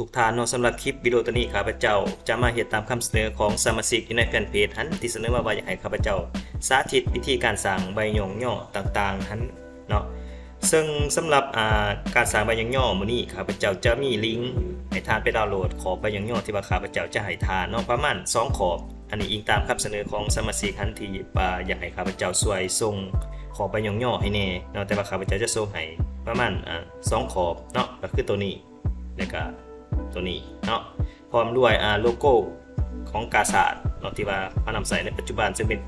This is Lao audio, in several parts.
ທຸກທ່ານເນາະ. ສຳລັບຄລິບວິດີໂອໂຕນີ້ ຂ້າພະເຈົ້າຈະມາເຮັດຕາມຄຳສະເໜີຂອງສະມາຊິກຢູ່ໃນແຟນເພຈຫັ້ນ ທີ່ສະເໜີມາວ່າຢາກໃຫ້ຂ້າພະເຈົ້າສາທິດວິທີການສ້າງໃບຍ້ອງຍໍຕ່າງໆຫັ້ນເນາະ. ເຊິ່ງສຳລັບ ອ່າ ການສ້າງໃບຍ້ອງຍໍມື້ນີ້ ຂ້າພະເຈົ້າຈະມີລິງໃຫ້ທ່ານໄປດາວໂຫຼດຂອບໃບຍ້ອງຍໍທີ່ວ່າຂ້າພະເຈົ້າຈະໃຫ້ທ່ານເນາະ ປະມານສອງຂອບ. ອັນນີ້ອີງຕາມຄຳສະເໜີຂອງສະມາຊິກຫັ້ນ ທີ່ວ່າຢາກໃຫ້ຂ້າພະເຈົ້າຊ່ວຍສົ່ງຂອບໃບຍ້ອງຍໍໃຫ້ແດ່ເນາະ, ແຕ່ວ່າຂ້າພະເຈົ້າຈະສົ່ງໃຫ້ປະມານ ອ່າ ສອງຂອບເນາະ ກໍຄືໂຕນີ້ ແລ້ວກະໂຕນີ້ເນາະ ພ້ອມດ້ວຍ ອ່າ ໂລໂກ້ຂອງກາຊາດເນາະ ທີ່ວ່າເຮົານຳໃຊ້ໃນປັດຈຸບັນ ເຊິ່ງເປັນ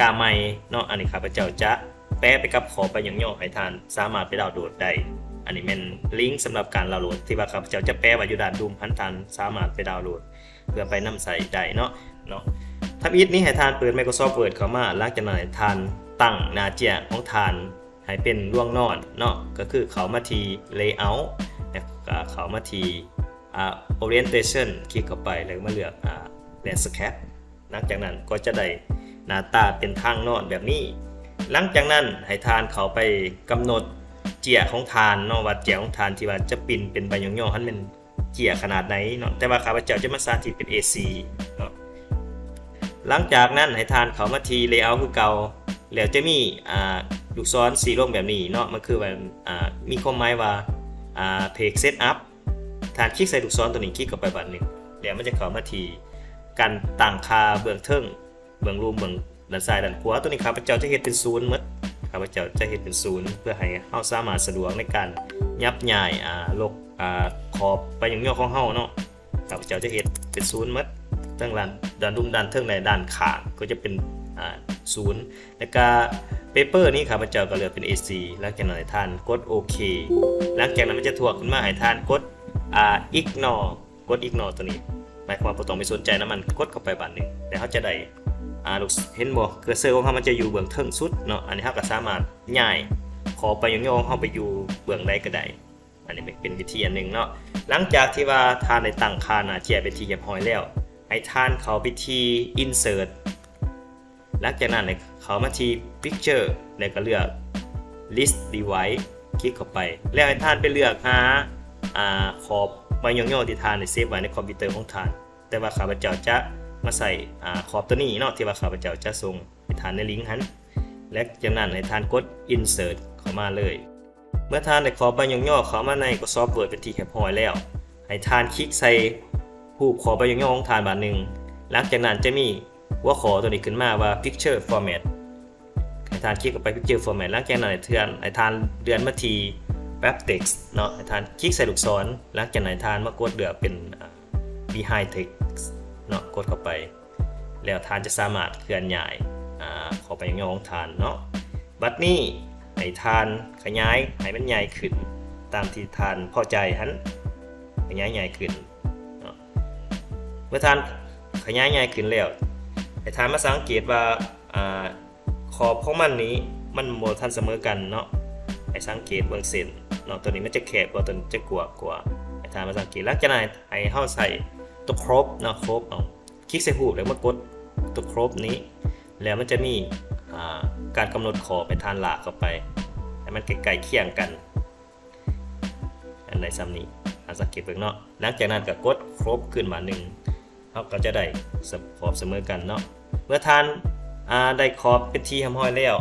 ກາໃໝ່ເນາະ. ອັນນີ້ຂ້າພະເຈົ້າຈະແປະໄປກັບຂອບໃບຍ້ອງຍໍໃຫ້ທ່ານສາມາດໄປດາວໂຫຼດໄດ້. ອັນນີ້ແມ່ນລິງສຳລັບການດາວໂຫຼດ ທີ່ວ່າຂ້າພະເຈົ້າຈະແປະໄວ້ຢູ່ດ້ານລຸ່ມຫັ້ນ, ທ່ານສາມາດໄປດາວໂຫຼດເພື່ອໄປນຳໃຊ້ໄດ້ເນາະ ເນາະ. ທຳອິດນີ້ໃຫ້ທ່ານເປີດ Microsoft Word ເຂົ້າມາ, ຫຼັງຈາກນັ້ນໃຫ້ທ່ານຕັ້ງໜ້າເຈ້ຍຂອງທ່ານ ໃຫ້ເປັນລວງນອນເນາະ ກໍຄືເຂົ້າມາທີ່ Layout ແລ້ວກໍເຂົ້າມາທີ່ ອ່າ Orientation ຄລິກເຂົ້າໄປ ແລ້ວກໍມາເລືອກ ອ່າ Landscape. ຫຼັງຈາກນັ້ນກໍຈະໄດ້ໜ້າຕາເປັນທາງນອນແບບນີ້. ຫຼັງຈາກນັ້ນໃຫ້ທ່ານເຂົ້າໄປກຳນົດເຈ້ຍຂອງທ່ານເນາະ ວ່າເຈ້ຍຂອງທ່ານທີ່ວ່າຈະປິ່ນເປັນໃບຍ້ອງຍໍຫັ້ນແມ່ນ ເຈ້ຍຂະໜາດໃດເນາະ, ແຕ່ວ່າຂ້າພະເຈົ້າຈະມາສາທິດເປັນ ເອສີ່ ເນາະ. ຫຼັງຈາກນັ້ນໃຫ້ທ່ານເຂົ້າມາທີ່ Layout ຄືເກົ່າ ແລ້ວຈະມີ ອ່າ ລູກສອນສີລົງແບບນີ້ເນາະ, ມັນຄືວ່າ ອ່າ ມີຄວາມໝາຍວ່າ ອ່າ Page Setup. ທ່ານຄລິກໃສ່ລູກສອນຕົວນີ້, ຄລິກເຂົ້າໄປບາດໜຶ່ງ ແລ້ວມັນຈະເຂົ້າມາທີ່ການຕັ້ງຄ່າເບື້ອງເທິງ ເບື້ອງລຸ່ມ ເບື້ອງດ້ານຊ້າຍດ້ານຂວາ. ຕົວນີ້ຂ້າພະເຈົ້າຈະເຮັດເປັນສູນໝົດ, ຂ້າພະເຈົ້າຈະເຮັດເປັນສູນ ເພື່ອໃຫ້ເຮົາສາມາດສະດວກໃນການຫຍັບຍ້າຍ ອ່າ ລົກ ອ່າ ຂອບໃບຍ້ອງຍໍຂອງເຮົາເນາະ. ຂ້າພະເຈົ້າຈະເຮັດເປັນສູນໝົດ ທັງດ້ານ ດ້ານລຸ່ມ ດ້ານເທິງ ແລະ ດ້ານຂ້າງກໍຈະເປັນ ອ່າ ສູນ. ແລ້ວກະ Paper ນີ້ຂ້າພະເຈົ້າກໍເລືອກເປັນ ເອສີ່ ຫຼັງຈາກນັ້ນໃຫ້ທ່ານກົດໂອເຄ. ຫຼັງຈາກນັ້ນມັນຈະທວກຂຶ້ນມາໃຫ້ທ່ານກົດ ອ່າ Ignore ກົດ Ignore ຕົວນີ້ ໝາຍຄວາມວ່າບໍ່ຕ້ອງໄປສົນໃຈນຳມັນ, ກົດເຂົ້າໄປບາດໜຶ່ງ ແລ້ວເຮົາຈະໄດ້ ອ່າ ລູກ ເຫັນບໍ່ cursor ຂອງເຮົາມັນຈະຢູ່ເບື້ອງເທິງສຸດເນາະ. ອັນນີ້ເຮົາກໍສາມາດຍ້າຍຂອບໃບຍ້ອງຍໍຂອງເຮົາໄປຢູ່ເບື້ອງໃດກໍໄດ້. ອັນນີ້ເປັນ ເປັນວິທີອັນໜຶ່ງເນາະ. ຫຼັງຈາກທີ່ວ່າທ່ານໄດ້ຕັ້ງຄ່າໜ້າເຈ້ຍເປັນທີ່ຮຽບຮ້ອຍແລ້ວ ໃຫ້ທ່ານເຂົ້າໄປທີ່ Insert ຫຼັງຈາກນັ້ນໃຫ້ເຂົ້າມາທີ່ Picture ແລ້ວກໍເລືອກ List Device ຄລິກເຂົ້າໄປ ແລ້ວໃຫ້ທ່ານໄປເລືອກຫາ ອ່າ ຂອບໃບຍ້ອງຍໍທີ່ທ່ານໄດ້ເຊບໄວ້ໃນຄອມພິວເຕີຂອງທ່ານ. ແຕ່ວ່າຂ້າພະເຈົ້າຈະມາໃຊ້ ອ່າ ຂອບຕົວນີ້ເນາະ ທີ່ວ່າຂ້າພະເຈົ້າຈະສົ່ງໃຫ້ທ່ານໃນລິງຫັ້ນ ແລະ ຈາກນັ້ນໃຫ້ທ່ານກົດ Insert ເຂົ້າມາເລີຍ. ເມື່ອທ່ານໄດ້ຂອບໃບຍ້ອງຍໍເຂົ້າມາໃນ Microsoft Word ເປັນທີ່ຮຽບຮ້ອຍແລ້ວ ໃຫ້ທ່ານຄລິກໃສ່ຮູບຂອບໃບຍ້ອງຍໍຂອງທ່ານບາດໜຶ່ງ. ຫຼັງຈາກນັ້ນຈະມີຫົວຂໍ້ຕົວນີ້ຂຶ້ນມາວ່າ Picture Format ໃຫ້ທ່ານຄລິກເຂົ້າໄປ Picture Format. ຫຼັງຈາກນັ້ນໃຫ້ເລື່ອນ ໃຫ້ທ່ານເລື່ອນມາທີ່ Wrap Text ເນາະ, ໃຫ້ທ່ານຄລິກໃສ່ລູກສອນ. ຫຼັງຈາກນັ້ນໃຫ້ທ່ານມາກົດເລືອກເປັນ Behind Text ເນາະ, ກົດເຂົ້າໄປ ແລ້ວທ່ານຈະສາມາດເຄື່ອນຍ້າຍ ອ່າ ຂອບໃບຍ້ອງຍໍຂອງທ່ານເນາະ. ບັດນີ້ໃຫ້ທ່ານຂະຫຍາຍໃຫ້ມັນໃຫຍ່ຂຶ້ນຕາມທີ່ທ່ານພໍໃຈຫັ້ນ, ຂະຫຍາຍໃຫຍ່ຂຶ້ນເນາະ. ເມື່ອທ່ານຂະຫຍາຍໃຫຍ່ຂຶ້ນແລ້ວ ໃຫ້ທ່ານມາສັງເກດວ່າ ອ່າ ຂອບຂອງມັນນີ້ມັນບໍ່ທັນສະເໝີກັນເນາະ. ໃຫ້ສັງເກດເບິ່ງເສັ້ນເນາະ, ຕົວນີ້ມັນຈະແຄບກວ່າ ຕົວນີ້ຈະກວ້າງກວ່າ. ໃຫ້ທ່ານມາສັງເກດ. ຫຼັງຈາກນັ້ນໃຫ້ເຮົາໃຊ້ຕົວ Crop ເນາະ, Crop ເອົາ ຄລິກໃສ່ຮູບແລ້ວມາກົດຕົວ Crop ນີ້ ແລ້ວມັນຈະມີ ອ່າ ການກຳນົດຂອບໃຫ້ທ່ານລາກເຂົ້າໄປ ໃຫ້ມັນໃກ້ໆຄຽງກັນ. ອັນໃດສ່ຳນີ້ ທ່ານສັງເກດເບິ່ງເນາະ. ຫຼັງຈາກນັ້ນກໍກົດ Crop ຂຶ້ນມາໜຶ່ງ ເຮົາກໍຈະໄດ້ສະ ຂອບສະເໝີກັນເນາະ. ເມື່ອທ່ານ ອ່າ ໄດ້ຂອບເປັນທີ່ຮຽບຮ້ອຍແລ້ວ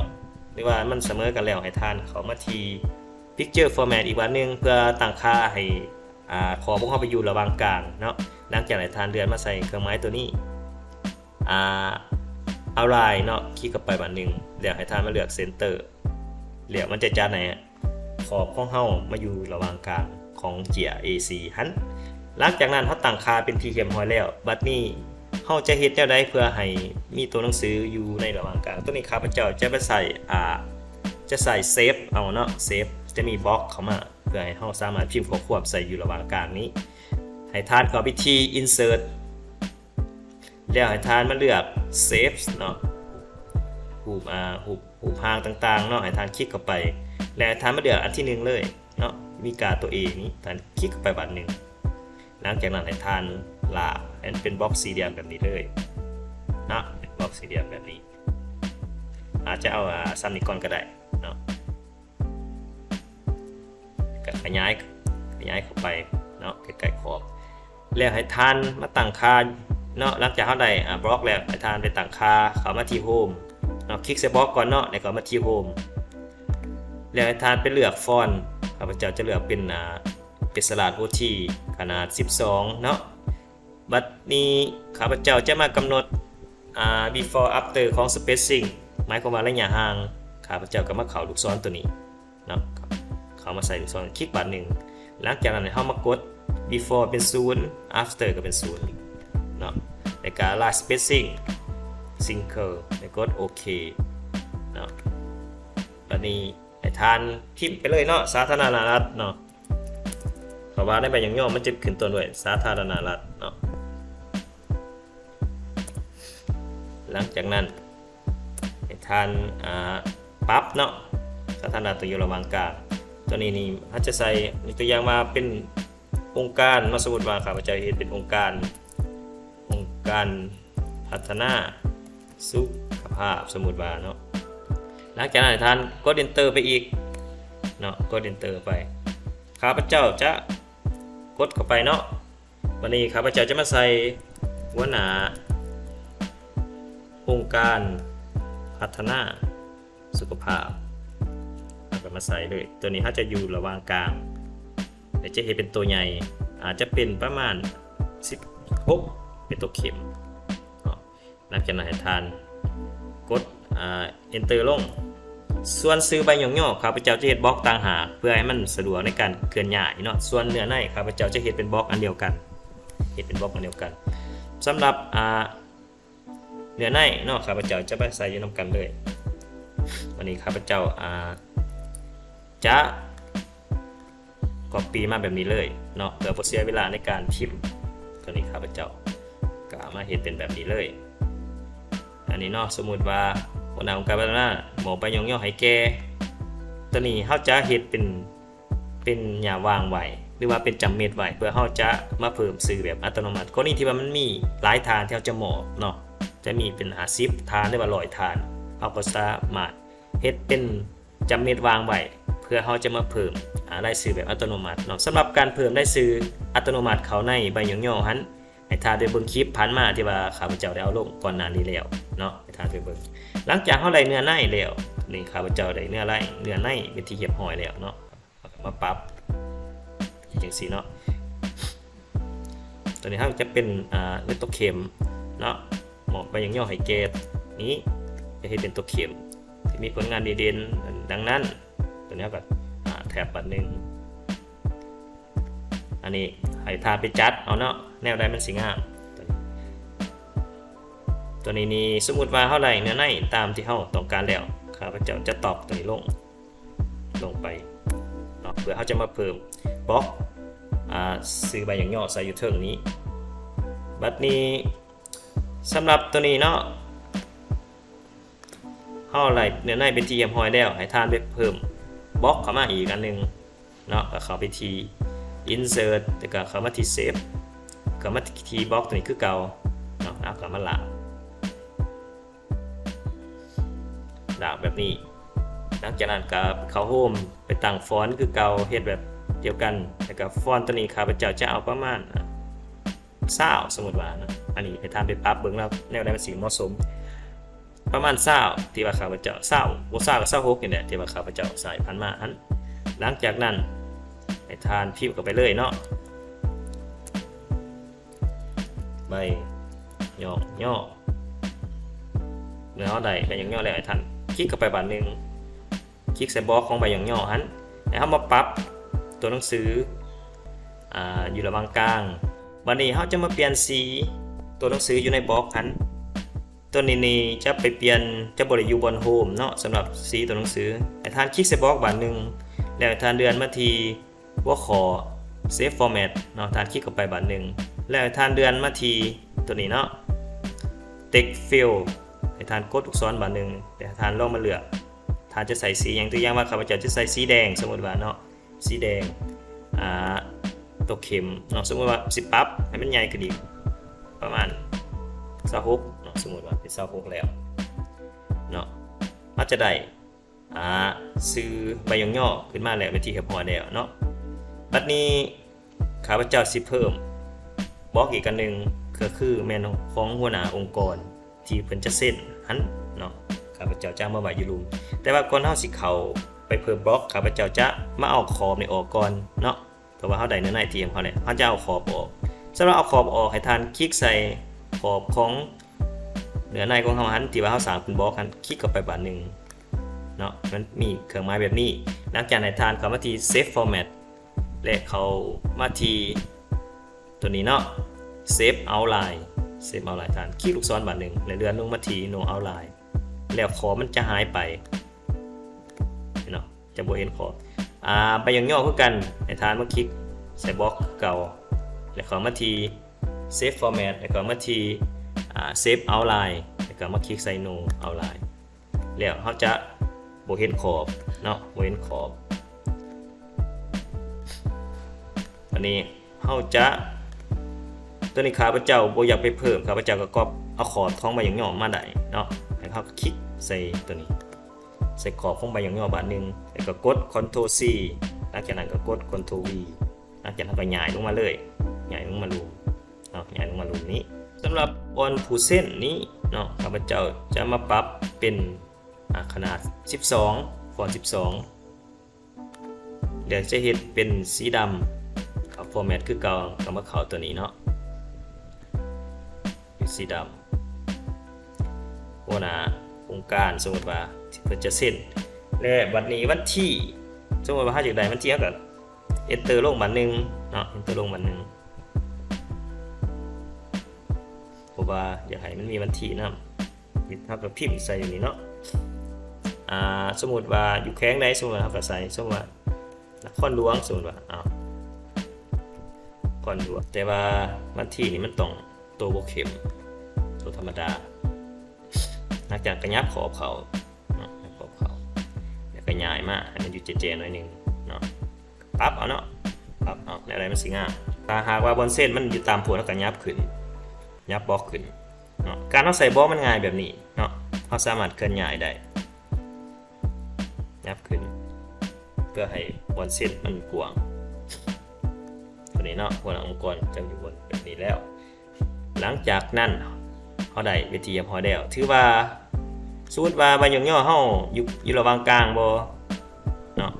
ຫຼືວ່າມັນສະເໝີກັນແລ້ວ ໃຫ້ທ່ານເຂົ້າມາທີ່ Picture Format ອີກບາດໜຶ່ງ ເພື່ອຕັ້ງຄ່າໃຫ້ ອ່າ ຂອບຂອງເຮົາໄປຢູ່ລະຫວ່າງກາງເນາະ. ຫຼັງຈາກນັ້ນໃຫ້ທ່ານເລື່ອນມາໃສ່ເຄື່ອງໝາຍຕົວນີ້ ອ່າ Align ເນາະ, ຄລິກເຂົ້າໄປບາດໜຶ່ງ ແລ້ວໃຫ້ທ່ານມາເລືອກ Center ແລ້ວມັນຈະຈັດໃຫ້ຂອບຂອງເຮົາມາຢູ່ລະຫວ່າງກາງຂອງເຈ້ຍ ເອສີ່ ຫັ້ນ. ຫຼັງຈາກນັ້ນເຮົາຕັ້ງຄ່າເປັນທີ່ຮຽບຮ້ອຍແລ້ວ. ບັດນີ້ເຮົາຈະເຮັດແນວໃດເພື່ອໃຫ້ມີຕົວໜັງສືຢູ່ໃນລະຫວ່າງກາງ? ຕົວນີ້ຂ້າພະເຈົ້າຈະໄປໃສ່ ອ່າ ຈະໃສ່ Shape ເອົາເນາະ, Shape ຈະມີ Box ເຂົ້າມາ ເພື່ອໃຫ້ເຮົາສາມາດພິມຂໍ້ຄວາມໃສ່ຢູ່ລະຫວ່າງກາງນີ້. ໃຫ້ທ່ານເຂົ້າໄປທີ່ Insert ແລ້ວໃຫ້ທ່ານມາເລືອກ Shapes ເນາະ, ຮູບ ອ່າ ຮູບ ຮູບຮ່າງຕ່າງໆເນາະ, ໃຫ້ທ່ານຄລິກເຂົ້າໄປ ແລ້ວໃຫ້ທ່ານມາເລືອກອັນທີໜຶ່ງເລີຍເນາະ, ມີກາຕົວ A ນີ້ ທ່ານຄລິກເຂົ້າໄປບາດໜຶ່ງ. ຫຼັງຈາກນັ້ນໃຫ້ທ່ານລາກໃຫ້ມັນເປັນບັອກສີ່ຫຼ່ຽມແບບນີ້ເລີຍເນາະ, ເປັນບັອກສີ່ຫຼ່ຽມແບບນີ້. ອາດຈະເອົາ ອ່າ ສ່ຳນີ້ກ່ອນກໍໄດ້ເນາະ. ກໍຂະຫຍາຍ ຂະຫຍາຍເຂົ້າໄປເນາະ ໃກ້ໆຂອບ. ແລ້ວໃຫ້ທ່ານມາຕັ້ງຄ່າເນາະ. ຫຼັງຈາກເຮົາໄດ້ ອາ ບລັອກແລ້ວ ໃຫ້ທ່ານໄປຕັ້ງຄ່າ ເຂົ້າມາທີ່ໂຮມເນາະ, ຄລິກໃສ່ບລັອກກ່ອນເນາະ ແລ້ວກໍມາທີ່ໂຮມ. ແລ້ວໃຫ້ທ່ານໄປເລືອກຟອນ, ຂ້າພະເຈົ້າຈະເລືອກເປັນ ອາ ເປັນສະຫຼາດໂອທີ ຂະໜາດສິບສອງເນາະ. ບັດນີ້ຂ້າພະເຈົ້າຈະມາກຳນົດ ອາ before after ຂອງ spacing ໝາຍຄວາມວ່າໄລຍະຫ່າງ. ຂ້າພະເຈົ້າກໍມາເຂົ້າລູກສອນຕົວນີ້ເນາະ, ເຂົ້າມາໃສ່ລູກສອນ ຄລິກບາດໜຶ່ງ. ຫຼັງຈາກນັ້ນໃຫ້ເຮົາມາກົດ before ເປັນສູນ after ກໍເປັນສູນເນາະ, ແລ້ວກໍ line spacing single ແລ້ວກົດໂອເຄເນາະ. ບັດນີ້ໃຫ້ທ່ານພິມໄປເລີຍເນາະ ສາທາລະນະລັດເນາະ, ເພາະວ່າໃນໃບຫຍັກຍໍ້ມັນຈະຂຶ້ນຕົ້ນດ້ວຍສາທາລະນະລັດເນາະ. ຫຼັງຈາກນັ້ນໃຫ້ທ່ານ ອາ ປັບເນາະ ສາທາລະນະລັດຕົວຢູ່ລະຫວ່າງກາງ. ຕົວນີ້ນີ້ເຮົາຈະໃສ່ ຍົກຕົວຢ່າງວ່າເປັນອົງການເນາະ, ສົມມຸດວ່າຂ້າພະເຈົ້າເຮັດເປັນອົງການ ອົງການພັດທະນາສຸຂະພາບ ສົມມຸດວ່າເນາະ. ຫຼັງຈາກນັ້ນໃຫ້ທ່ານກົດ Enter ໄປອີກເນາະ, ກົດ Enter ໄປ. ຂ້າພະເຈົ້າຈະກົດເຂົ້າໄປເນາະ. ບັດນີ້ຂ້າພະເຈົ້າຈະມາໃສ່ຫົວໜ້າອົງການພັດທະນາສຸຂະພາບ ເຮົາກໍມາໃສ່ເລີຍ. ຕົວນີ້ເຮົາຈະຢູ່ລະຫວ່າງກາງ ແລະ ຈະເຮັດເປັນຕົວໃຫຍ່ ອາດຈະເປັນປະມານສິບຫົກ ເປັນຕົວເຂັມເນາະ. ຫຼັງຈາກນັ້ນໃຫ້ທ່ານກົດ ອາ Enter ລົງ. ສ່ວນຊື່ໃບຫຍັກຍໍ້ ຂ້າພະເຈົ້າຈະເຮັດບລັອກຕ່າງຫາກ ເພື່ອໃຫ້ມັນສະດວກໃນການເຄື່ອນຍ້າຍເນາະ. ສ່ວນເນື້ອໃນ ຂ້າພະເຈົ້າຈະເຮັດເປັນບລັອກອັນດຽວກັນ ເຮັດເປັນບລັອກອັນດຽວກັນ. ສຳລັບ ອາ ເນື້ອໃນເນາະ ຂ້າພະເຈົ້າຈະມາໃສ່ຢູ່ນຳກັນເລີຍ. ບັດນີ້ຂ້າພະເຈົ້າ ອາ ຈະ copy ມາແບບນີ້ເລີຍເນາະ ເພື່ອບໍ່ເສຍເວລາໃນການພິມ. ຕົວນີ້ຂ້າພະເຈົ້າກໍເອົາມາເຮັດເປັນແບບນີ້ເລີຍ. ອັນນີ້ເນາະ ສົມມຸດວ່າຫົວໜ້າອົງການພັດທະນາມອບໃບຫຍັກຍໍ້ໃຫ້ແກ່, ຕົວນີ້ເຮົາຈະເຮັດເປັນ ເປັນຫຍ້າວາງໄວ້ ຫຼືວ່າເປັນຈ້ຳເມັດໄວ້ ເພື່ອເຮົາຈະມາເພີ່ມຊື່ແບບອັດຕະໂນມັດ. ກໍລະນີທີ່ວ່າມັນມີຫຼາຍທ່ານທີ່ເຮົາຈະມອບເນາະ ຈະມີເປັນຫ້າສິບທ່ານ ຫຼືວ່າຮ້ອຍທ່ານ ເຮົາກໍສາມາດເຮັດເປັນ ຈຳເມັດວາງໄວ້ ເພື່ອເຮົາຈະມາເພີ່ມ ອາ ລາຍຊື່ແບບອັດຕະໂນມັດເນາະ. ສຳລັບການເພີ່ມລາຍຊື່ອັດຕະໂນມັດເຂົ້າໃນໃບຫຍັກຍໍ້ຫັ້ນ ໃຫ້ທ່ານໄປເບິ່ງຄລິບຜ່ານມາທີ່ວ່າຂ້າພະເຈົ້າໄດ້ເອົາລົງກ່ອນໜ້ານີ້ແລ້ວເນາະ, ໃຫ້ທ່ານໄປເບິ່ງ. ຫຼັງຈາກເຮົາໄດ້ເນື້ອໃນແລ້ວ ນີ້ຂ້າພະເຈົ້າໄດ້ເນື້ອໃນ ເນື້ອໃນເປັນທີ່ຮຽບຮ້ອຍແລ້ວເນາະ, ເຮົາກໍມາປັບ ຈັ່ງຊີ້ເນາະ. ຕົວນີ້ເຮົາຈະເປັນ ອາ ເປັນຕົວເຂັມເນາະ, ມອບໃບຫຍັກຍໍ້ໃຫ້ແກ່ນີ້ ຈະເຮັດເປັນຕົວເຂັມທີ່ມີຜົນງານດີເດັ່ນ ດັ່ງນັ້ນ. ຕົວນີ້ເຮົາກໍ ອາ ແທັບບາດໜຶ່ງ. ອັນນີ້ໃຫ້ທ່ານໄປຈັດເອົາເນາະ ແນວໃດມັນຊິງາມ. ຕົວນີ້ນີ້ ສົມມຸດວ່າເຮົາໄດ້ເນື້ອໃນຕາມທີ່ເຮົາຕ້ອງການແລ້ວ ຂ້າພະເຈົ້າຈະຕອກຕົວນີ້ລົງ ລົງໄປເນາະ ເພື່ອເຮົາຈະມາເພີ່ມບລັອກ ອາ ຊື່ໃບຫຍັກຍໍ້ໃສ່ຢູ່ເທິງນີ້. ບັດນີ້ສຳລັບຕົວນີ້ເນາະ ເຮົາໄດ້ເນື້ອໃນເປັນທີ່ຮຽບຮ້ອຍແລ້ວ ໃຫ້ທ່ານໄປເພີ່ມບລັອກເຂົ້າມາອີກອັນໜຶ່ງເນາະ, ກໍເຂົ້າໄປທີ່ Insert ແລ້ວກໍເຂົ້າມາທີ່ Shape ກໍມາທີ່ບລັອກຕົວນີ້ຄືເກົ່າເນາະ, ເອົາກໍມາລາກ ລາກແບບນີ້. ຫຼັງຈາກນັ້ນກໍເຂົ້າ Home ໄປຕັ້ງຟອນຄືເກົ່າ ເຮັດແບບດຽວກັນ. ແລ້ວກໍຟອນຕົວນີ້ຂ້າພະເຈົ້າຈະເອົາປະມານຊາວ ສົມມຸດວ່ານະ, ອັນນີ້ໃຫ້ທ່ານໄປປັບເບິ່ງວ່າແນວໃດມັນຊິເໝາະສົມ. ປະມານຊາວ ທີ່ວ່າຂ້າພະເຈົ້າ ຊາວ ບໍ່ຊາວກໍຊາວຫົກນີ້ແຫຼະ ທີ່ວ່າຂ້າພະເຈົ້າໃຊ້ຜ່ານມາຫັ້ນ. ຫຼັງຈາກນັ້ນໃຫ້ທ່ານພິມເຂົ້າໄປເລີຍເນາະ. ໃບຫຍັກຍໍ້. ເມື່ອເຮົາໄດ້ໃບຫຍັກຍໍ້ແລ້ວ ໃຫ້ທ່ານຄລິກເຂົ້າໄປບາດໜຶ່ງ, ຄລິກໃສ່ບລັອກຂອງໃບຫຍັກຍໍ້ຫັ້ນ ແລ້ວເຮົາມາປັບຕົວໜັງສື ອາ ຢູ່ລະຫວ່າງກາງ. ບາດນີ້ເຮົາຈະມາປ່ຽນສີຕົວໜັງສືຢູ່ໃນບລັອກຫັ້ນ. ຕົວນີ້ນີ້ຈະໄປປ່ຽນ ຈະບໍ່ໄດ້ຢູ່ບ່ອນ Home ເນາະ, ສຳລັບສີຕົວໜັງສື. ໃຫ້ທ່ານຄລິກໃສ່ບລັອກບາດໜຶ່ງ ແລ້ວໃຫ້ທ່ານເລື່ອນມາທີ່ ຫົວຂໍ້ Shape Format ເນາະ, ທ່ານຄລິກເຂົ້າໄປບາດໜຶ່ງ ແລ້ວໃຫ້ທ່ານເລື່ອນມາທີ່ຕົວນີ້ເນາະ Text Fill ໃຫ້ທ່ານກົດລູກສອນບາດໜຶ່ງ ແລ້ວທ່ານລອງມາເລືອກ ທ່ານຈະໃສ່ສີຫຍັງ. ຕົວຢ່າງວ່າຂ້າພະເຈົ້າຈະໃສ່ສີແດງ ສົມມຸດວ່າເນາະ, ສີແດງ ອາ ຕົວເຂັມເນາະ, ສົມມຸດວ່າຊິປັບໃຫ້ມັນໃຫຍ່ຂຶ້ນອີກປະມານຊາວຫົກເນາະ, ສົມມຸດວ່າເປັນຊາວຫົກແລ້ວເນາະ, ເຮົາຈະໄດ້ ອາ ຊື່ໃບຫຍັກຍໍ້ຂຶ້ນມາແລ້ວເປັນທີ່ຮຽບຮ້ອຍແລ້ວເນາະ. ບັດນີ້ຂ້າພະເຈົ້າຊິເພີ່ມ ບລັອກອີກອັນໜຶ່ງ ກໍຄືແມ່ນຂອງຫົວໜ້າອົງກອນທີ່ເພິ່ນຈະເຊັນຫັ້ນເນາະ, ຂ້າພະເຈົ້າຈະເອົາມາໄວ້ຢູ່ລຸ່ມ. ແຕ່ວ່າກ່ອນເຮົາຊິເຂົ້າໄປເພີ່ມບລັອກ, ຂ້າພະເຈົ້າຈະມາເອົາຂອບນີ້ອອກກ່ອນເນາະ. ເພາະວ່າເຮົາໄດ້ເນື້ອໃນທີ່ຂອງເຮົາແລ້ວ, ເຮົາຈະເອົາຂອບອອກ. ສຳລັບເອົາຂອບອອກ, ໃຫ້ທ່ານຄລິກໃສ່ຂອບຂອງເນື້ອໃນຂອງເຮົາຫັ້ນ ທີ່ວ່າເຮົາສ້າງເປັນບລັອກຫັ້ນ, ຄລິກເຂົ້າໄປບາດໜຶ່ງເນາະ, ມັນມີເຄື່ອງໝາຍແບບນີ້. ຫຼັງຈາກນັ້ນ ໃຫ້ທ່ານເຂົ້າມາທີ່ Shape Format ແລະ ເຂົ້າມາທີ່ຕົວນີ້ເນາະ, Shape Outline. Shape Outline ທ່ານຄລິກລູກສອນບາດໜຶ່ງ ແລະ ເລື່ອນລົງມາທີ່ No Outline ແລ້ວຂອບມັນຈະຫາຍໄປເນາະ, ຈະບໍ່ເຫັນຂອບ. ອາ ໃບຫຍໍ້ໆຄືກັນ, ໃຫ້ທ່ານມາຄລິກໃສ່ບລັອກຄືເກົ່າ ແລ້ວເຂົ້າມາທີ່ Shape Format ແລ້ວກໍມາທີ່ ອາ Shape Outline ແລ້ວກໍມາຄລິກໃສ່ No Outline ແລ້ວເຮົາຈະບໍ່ເຫັນຂອບເນາະ, ບໍ່ເຫັນຂອບ. ອັນນີ້ເຮົາຈະ ຕົວນີ້ຂ້າພະເຈົ້າບໍ່ຢາກໄປເພີ່ມ, ຂ້າພະເຈົ້າກໍກັອບເອົາຂອບຂອງໃບຫຍໍ້ໆມາໄດ້ເນາະ. ໃຫ້ເຮົາຄລິກໃສ່ຕົວນີ້, ໃສ່ຂອບຂອງໃບຫຍໍ້ໆບາດໜຶ່ງ ແລ້ວກໍກົດ Ctrl C, ຫຼັງຈາກນັ້ນກໍກົດ Ctrl V. ຫຼັງຈາກນັ້ນເຮົາກໍຍ້າຍລົງມາເລີຍ, ຍ້າຍລົງມາລຸ່ມເນາະ, ຍ້າຍລົງມາລຸ່ມນີ້. ສຳລັບບ່ອນຜູ້ເຊັນນີ້ເນາະ, ຂ້າພະເຈົ້າຈະມາປັບເປັນ ອາ ຂະໜາດສິບສອງ, ຟອນສິບສອງ ແລ້ວຈະເຮັດເປັນສີດຳ, ເຂົ້າ Format ຄືເກົ່າ, ກໍມາເຂົ້າຕົວນີ້ເນາະ, ເປັນສີດຳ. ຫົວໜ້າອົງການ ສົມມຸດວ່າເພິ່ນຈະເຊັນ ແລະ ບັດນີ້ວັນທີ, ສົມມຸດວ່າເຮົາຢາກໄດ້ວັນທີ, ເຮົາກໍ Enter ລົງບາດໜຶ່ງເນາະ, Enter ລົງບາດໜຶ່ງ ເພາະວ່າຢາກໃຫ້ມັນມີວັນທີນຳ. ເຮົາກໍພິມໃສ່ຢູ່ນີ້ເນາະ, ອາ ສົມມຸດວ່າຢູ່ແຂວງໃດ, ສົມມຸດວ່າເຮົາກໍໃສ່, ສົມມຸດວ່ານະຄອນຫຼວງ, ສົມມຸດວ່າ ເອົາ ນະຄອນຫຼວງ, ແຕ່ວ່າວັນທີນີ້ມັນຕ້ອງໂຕບໍ່ເຂັ້ມ, ໂຕທຳມະດາ. ຫຼັງຈາກກະຫຍັບຂອບເຂົ້າເນາະ, ຂອບເຂົ້າ ແລ້ວກໍຍ້າຍມາໃຫ້ມັນຢູ່ແຈ້ໆໜ້ອຍໜຶ່ງເນາະ, ປັບເອົາເນາະ, ປັບເອົາ ແນວໃດມັນຊິງາມ. ຖ້າຫາກວ່າບ່ອນເຊັນມັນຢູ່ຕ່ຳໂພດ, ເຮົາກໍຫຍັບຂຶ້ນ, ຫຍັບບລັອກຂຶ້ນເນາະ. ການເຮົາໃສ່ບລັອກມັນງ່າຍແບບນີ້ເນາະ, ເຮົາສາມາດເຄື່ອນຍ້າຍໄດ້, ຫຍັບຂຶ້ນ ເພື່ອໃຫ້ບ່ອນເຊັນມັນກວ້າງ. ຕົວນີ້ເນາະ, ຫົວໜ້າອົງກອນຈະຢູ່ບ່ອນແບບນີ້ແລ້ວ. ຫຼັງຈາກນັ້ນເຮົາໄດ້ເປັນທີ່ຮຽບຮ້ອຍແລ້ວ, ຖືວ່າ ສົມມຸດວ່າໃບຫຍໍ້ໆເຮົາຢູ່ ຢູ່ລະຫວ່າງກາງບໍ່ເນາະ,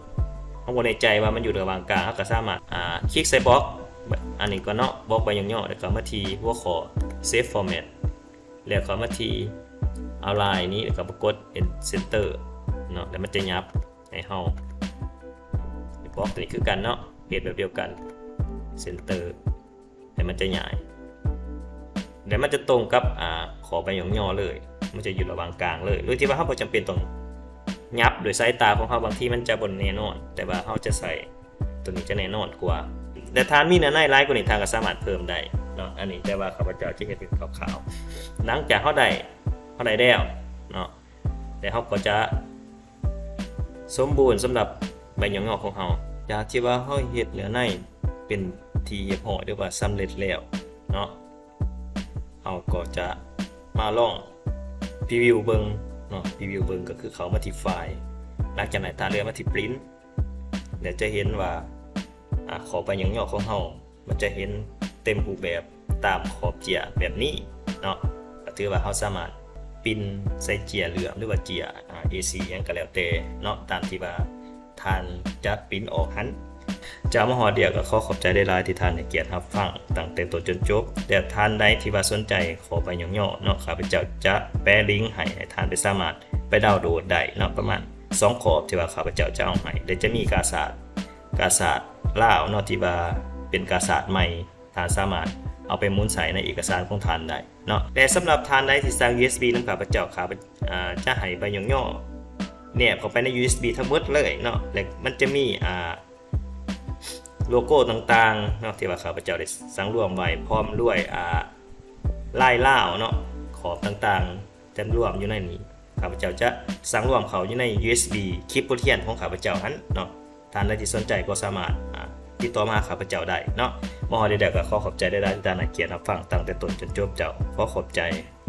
ເຮົາບໍ່ແນ່ໃຈວ່າມັນຢູ່ລະຫວ່າງກາງ, ເຮົາກໍສາມາດ ອາ ຄລິກໃສ່ບລັອກອັນນີ້ກ່ອນເນາະ, ບລັອກໃບຫຍໍ້ໆ ແລ້ວກໍມາທີ່ຫົວຂໍ້ Shape Format ແລ້ວກໍມາທີ່ Outline ນີ້ ແລ້ວກໍມາກົດ Center ເນາະ, ແລ້ວມັນຈະຫຍັບໃຫ້ເຮົາ. ບລັອກຕົວນີ້ຄືກັນເນາະ, ເຮັດແບບດຽວກັນ Center ແລ້ວມັນຈະຍ້າຍ ແລ້ວມັນຈະຕົງກັບ ອາ ຂອບໃບຫຍໍ້ໆເລີຍ, ມັນຈະຢູ່ລະຫວ່າງກາງເລີຍ ໂດຍທີ່ວ່າເຮົາບໍ່ຈຳເປັນຕ້ອງຫຍັບດ້ວຍສາຍຕາຂອງເຮົາ. ບາງທີມັນຈະບໍ່ແນ່ນອນ, ແຕ່ວ່າເຮົາຈະໃສ່ຕົວນີ້ຈະແນ່ນອນກວ່າ. ແລະ ທ່ານມີເນື້ອໃນຫຼາຍກວ່ານີ້, ທ່ານກໍສາມາດເພີ່ມໄດ້ເນາະ. ອັນນີ້ແຕ່ວ່າຂ້າພະເຈົ້າຈະເຮັດເປັນຄ່າວໆ. ຫຼັງຈາກເຮົາໄດ້ ເຮົາໄດ້ແລ້ວເນາະ, ແລ້ວເຮົາກໍຈະ ສົມບູນສຳລັບໃບຫຍໍ້ໆຂອງເຮົາ. ຈາກທີ່ວ່າເຮົາເຮັດເນື້ອໃນເປັນທີ່ຮຽບຮ້ອຍ ຫຼືວ່າສຳເລັດແລ້ວເນາະ, ເຮົາກໍຈະມາລອງ preview ເບິ່ງເນາະ, preview ເບິ່ງກໍຄືເຂົ້າມາທີ່ File, ຫຼັງຈາກນັ້ນຖ້າເລື່ອນມາທີ່ Print ແລ້ວຈະເຫັນວ່າ ອາ ຂອບໃບຫຍໍ້ໆຂອງເຮົາ ມັນຈະເຫັນເຕັມຮູບແບບຕາມຂອບເຈ້ຍແບບນີ້ເນາະ, ກໍຖືວ່າເຮົາສາມາດປິ່ນໃສ່ເຈ້ຍເຫຼື້ອມ ຫຼືວ່າເຈ້ຍ ອາ ເອສີ່ ຫຍັງກໍແລ້ວແຕ່ເນາະ, ຕາມທີ່ວ່າທ່ານຈະປິ່ນອອກຫັ້ນ. ເຈົ້າ ມາຮອດດຽວກໍຂໍຂອບໃຈຫຼາຍໆທີ່ທ່ານໃຫ້ກຽດຮັບຟັງຕັ້ງແຕ່ຕົ້ນຈົນຈົບ. ແລະ ທ່ານໃດທີ່ວ່າສົນໃຈຂອບໃບຫຍໍ້ໆເນາະ, ຂ້າພະເຈົ້າຈະແປະລິ້ງໃຫ້ ໃຫ້ທ່ານໄປສາມາດໄປດາວໂຫຼດໄດ້ເນາະ, ປະມານສອງຂອບທີ່ວ່າຂ້າພະເຈົ້າຈະເອົາໃຫ້ ແລະ ຈະມີກາສາດ ກາສາດລາວເນາະ ທີ່ວ່າເປັນກາສາດໃໝ່, ທ່ານສາມາດເອົາໄປໝູນໃສ່ໃນເອກະສານຂອງທ່ານໄດ້ເນາະ. ແລະ ສຳລັບທ່ານໃດທີ່ສ້າງ ຢູເອສບີ ນຳຂ້າພະເຈົ້າ, ຂ້າພະ ອາ ຈະໃຫ້ໃບຫຍໍ້ໆແນບເຂົ້າໄປໃນ ຢູເອສບີ ທັງໝົດເລີຍເນາະ, ແລະ ມັນຈະມີ ອາ ໂລໂກ້ຕ່າງໆເນາະ ທີ່ວ່າຂ້າພະເຈົ້າໄດ້ສັງລວມໄວ້ ພ້ອມດ້ວຍ ອາ ລາຍລາວເນາະ, ຂອບຕ່າງໆຈະລວມຢູ່ໃນນີ້. ຂ້າພະເຈົ້າຈະສັງລວມເຂົ້າຢູ່ໃນ ຢູເອສບີ ຄລິບບົດຮຽນຂອງຂ້າພະເຈົ້າຫັ້ນເນາະ. ທ່ານໃດທີ່ສົນໃຈກໍສາມາດ ອາ ຕິດຕໍ່ມາຫາຂ້າພະເຈົ້າໄດ້ເນາະ. ມາຮອດດຽວກໍຂໍຂອບໃຈຫຼາຍໆທີ່ທ່ານໃຫ້ກຽດຮັບຟັງຕັ້ງແຕ່ຕົ້ນຈົນຈົບ. ເຈົ້າ ຂໍຂອບໃຈ.